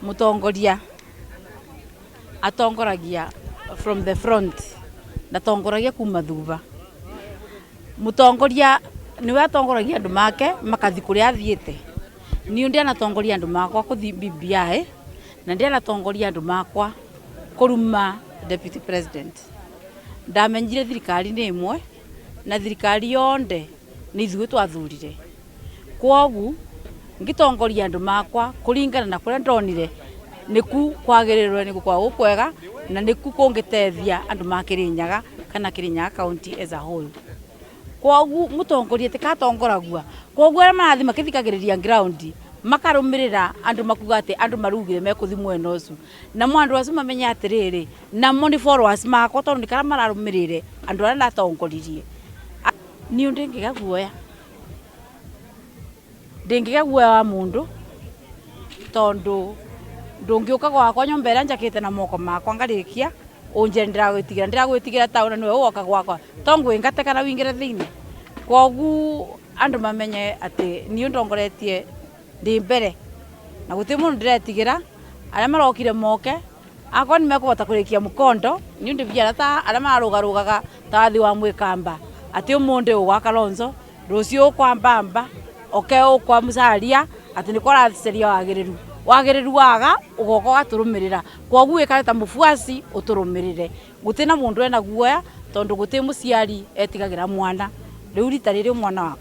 Mutongoria atongoragia from the front, ndatongoragia kuma thutha. Mutongoria niwe atongoragia andu make makathi kuria athiite. Niĩ ndianatongoria andu makwa kuthi BBI na ndianatongoria andu makwa kuruma deputy president. Ndamenyire thirikari nĩ ĩmwe na thirikari yonthe nĩ ithuĩ twathurire. Kwoguo ngitongoria andu makwa kuringana na kuria ndonire niku kwagirirwe ni gukorwo gukwega na niku kungitethia andu ma Kirinyaga kana Kirinyaga county as a whole. Kwoguo mutongoria tikatongoragua. Kwoguo aria marathi makithikagiriria ground makarumirira andu makuga ati andu marugire mekuthi mwena ucio, namo andu acio mamenye atiriri namo ni followers makwa tondu ni karia mararumirire andu aria ndatongoririe. Niĩ ndingiga guoya, ndingiga guoya wa mundu tondu ndungiuka gwakwa nyumba iria njakite na moko makwa ngarikia unjire ndiragwitigira, ndiragwitigira tauna niwe woka gwakwa to ngwingate kana wingire thiini. Kwoguo andu mamenye ati niĩ ndongoretie ndi mbere na guti mundu ndiretigira. Aria marokire moke akorwo nimekũhota kurikia mukondo ni ndi biara ta aria mararugarugaga ta wathi wa mwikamba ati umundi ugwa Kalonzo, rucio ukwa Mbamba, oke ukwa Musalia, ati niko raceria wagiriru. Wagiriru waga ugoka ugaturumirira. Kwoguo wikare ta mufuasi uturumirire. Guti na mundu ena guoya tondu guti muciari etigagira mwana. Riu rita riri mwana wakwa.